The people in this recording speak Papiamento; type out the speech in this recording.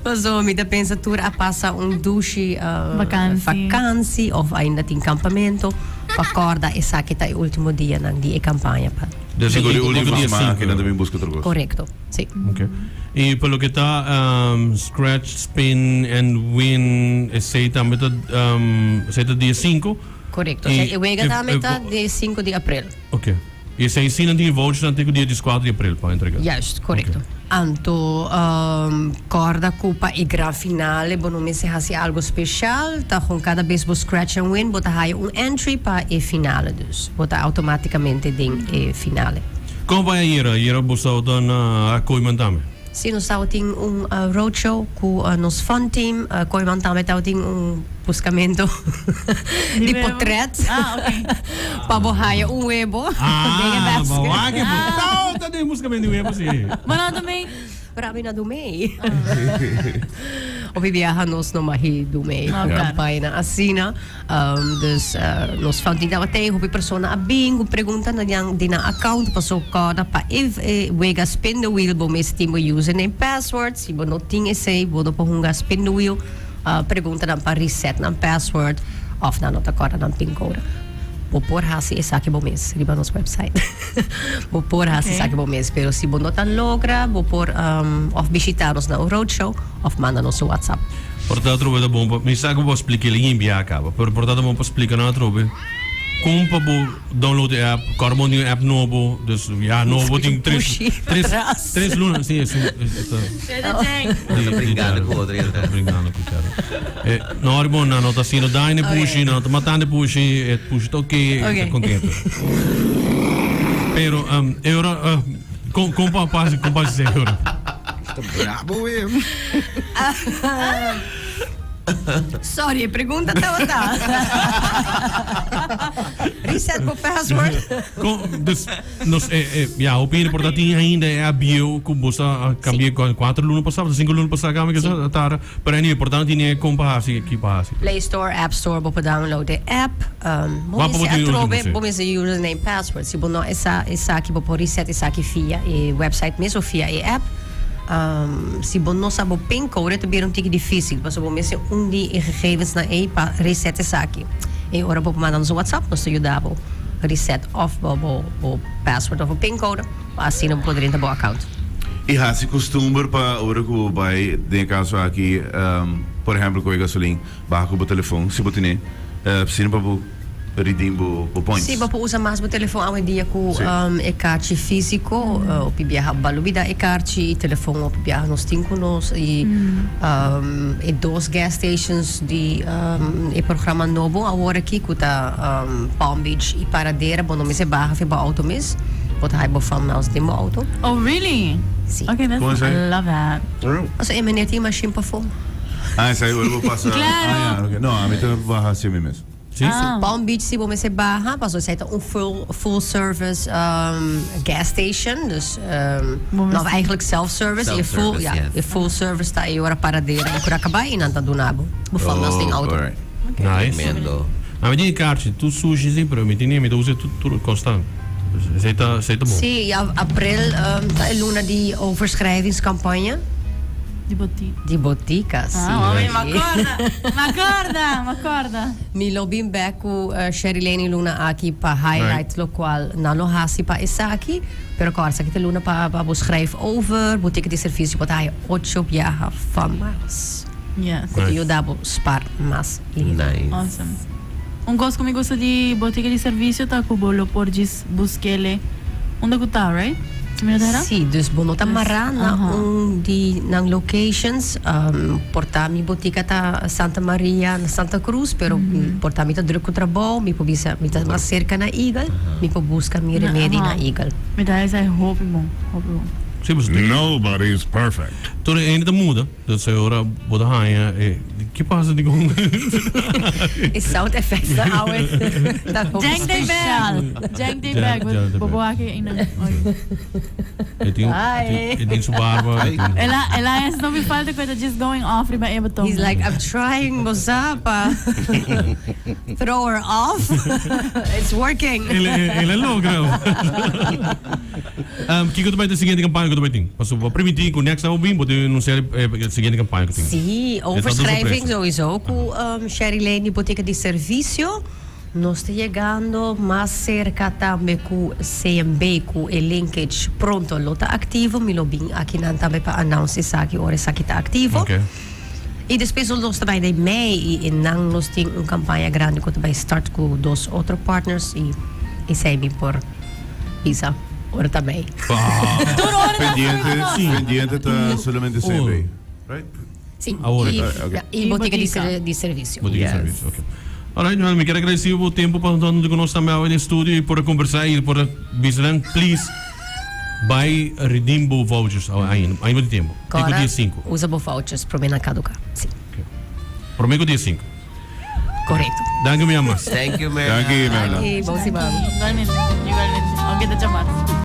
Paso mi ta pensa tur a pasa un dushi Vakansi. vakansi of ainda tin campamento pa corda esaki ta e ultimo dianan di e campaña pa Dus Sigur e e ultimo dia siman cinco. aki nan ta bin busca otro cos. Correcto, si. Ok. Y pa loke ta scratch, spin and win esey tambe ta esey ta dia cinco. Correcto. Y Osea e wega tambe ta di cinco di april. Ok. Y esey si nan tin e vouchers nan tin cu dia diescuatro di april pa entrega. Juist, correcto. Anto corda cu pa e gran finale bo no mester haci algo special, ta gewoon cada bes bo scratch and win bo ta haya un entry pa e finale dus bo ta automaticamente den e finale. Como bai ayera? Ayera bo staba na Kooiman tambe? Si, nos tabatin un roadshow cu nos fun team. Kooiman tambe tabatin un buscamento di potret pa bo haya un webo den e basket. Ah, bo wak e bo tawata den buscamento di webo si. Bo no ta mee? Pero ami no a dumei. Hopi biaha nos no mahi dumei cu campaña asina. Dus nos fountain tabata ei, hopi persona a bin ku pregunta na nan di nan account paso kòrda pa e wega spin the wheel bo mester tin bo username password si bo no tin esei bo no por hunga spin the wheel pregunta nan pa reset nan password òf nan no ta kòrda nan pin code bo por hasi esaki bo mes riba nos website bo por hasi esaki bo mes pero si bo no ta logra bo por òf bishita nos na un roadshow òf manda nos un whatsapp. Por ta atrobe ta bon pa, mi sa ku bo a splika el yin bia kaba, pero por ta ta bon pa splika nan atrobe kon pa bo download e app, kòrda bo tin un app nobo, dus ya nobo tin tres, tres, tres luna, si esun ta. Ta bringando ku otro Ta bringando ku otro. E no ora bo nan no ta haciendo daño na e pushi, nan no ta matando e pushi, e pushi ta oke, e ta kontento. Pero e ora kon kon pa kon pa hasi esei ora? Ta brabo wem. Sorry, e pregunta tabata. Reset bo password. Kon, dus, nos, eh, eh, ya, hopi hende por ta tin ainda e app bieu ku bo sa a kambia ku kuater luna pasá, of sinku luna pasá kami ke sa tara. Pero anyway, por tanto tin e kon pa hasi, ki pa hasi. Play Store, App Store, bo por download e app. Um, bo Wa pa bo mester tin último, atrobe, sí. bo mester username, password. Si bo no esa esaki, bo por reset esaki via e website mes of via e app. Si bo no sa bo pincode ta bira un tiki dificil pasobra bo mester un di e gegevensnan ei pa reset esaki. E ora bo por manda nos un WhatsApp nos ta yuda bo reset of bo bo password of bo pincode pa asina bo por drenta bo account. I hasi costumber pa ora cu bo bai den e caso aki por ehempel cu e gasolin baha cu bo telefon si bo tene asina pa bo redeem bo bo points. Sí, bo por usa mas bo telefon awendia ku e karchi físiko. Hopi biaha bo a lubida e karchi i telefon hopi biaha nos tin ku nos i e dos gas stations di e programa nobo awor aki ku ta Palm Beach i Paradera bo no mester baha for bo auto mes. Bo ta haya bo fun miles den bo auto. Oh really? Sí. Okay, that's Kon esei? I love that. Pasobra e meneer tin mashin pafó. Ah, esei ora bo pasa. Claro. Ah, ya, okay. No, ami ta baha hacia mi mes. Sí. Ah. Palm Beach si bo mester baha, pasobra esei ta un full, full service gas station, dus Bo no, mester- eigenlijk self service, e full, Self-service, ja, yes. e full service ta e ora paradera di Curacabai i nan ta duna bo bo fun miles den Oh, auto. alright. Nice. Tremendo. Ami tin e karchi, tur sushi si, pero mi tin e, mi ta usa e tur, tur constant. Dus esei ta, esei ta bon. Sí, i april ta e luna di overschrijvingscampagne. Di botica. Di botica, sí. Ah, mami, m'acorda, m'acorda, m'acorda. Mi lo bin bek ku Sherilene luna aki pa highlight lokual nan lo hasi pa esaki. Pero kòrda esaki ta luna pa pa bo schrijf over, botica di servisio bo ta haya ocho biaha fun miles. Yes. Ku ta yuda bo spar mas dinero. Nice. Awesome. Un kos ku mi gusta di botica di servisio ta ku bo lo por djis busk'ele unda ku ta, right? Sí, dus bo no ta mará na un di nan locations. Por ta mi botica ta Santa Maria na Santa Cruz, pero por ta mi ta druk ku trabou, mi por bisa mi ta mas serka na Eagle, mi por buska mi remedi na Eagle. Mi ta esei hopi bon, hopi bon. Sí, pasobra Nobody is perfect. Tur e hende ta muda. Dus e ora bo ta haña e ki pasa di con E sound effects na awe ta hopi Jank day special. bag. Jank day bag. Jank day Bo bo bag. aki ina. E tin Ai. e tin su barba. e tin- Ela ela es no mi falta cu e ta just going off riba e boton. He's like, I'm trying bo sa pa throw her off. It's working. El el a logra. Um, kiko ta bai ta siguiente campaña ku ta bai tin? Pasobra bo a primintí ku next time bo bin bo tin. di anuncia e siguiente campaña cu tin. Sí, overschrijving sowieso cu Sherry Lane di Botica di Servicio. Nos ta yegando mas cerca tambe cu CMB cu e linkage pronto lo ta activo. Mi lo bin akinan tambe pa announce esaki ora esaki ta activo. Okay. Y despues nos ta bay den mei y enan nos tin un campaña grandi cu ta bay start cu dos otro partners y esey mi por bisa ora ta mei. Tur ora ta Pendiente, pendiente ta solamente CMB, right? Sí, Awor. y, Ok. ja, y Y botica di, botica. ser- di servicio. Botica Yes. servicio, ok. Alright, well, mi kier agradeci bo tempo pa ta hunto cu nos tambe awe den studio y por a conversa y por a bisa nan, please, bay redeem bo vouchers awe ainda, ainda bo tin tempo. Te cu Cora, dia cinco. usa bo vouchers prome nan caduca. Sí, Prome cu dia cinco. correcto. Danki mi ama. Thank you, Merla. Danki, Merla. Danki, bon siman. Igualmente, igualmente. Aunke ta djamas.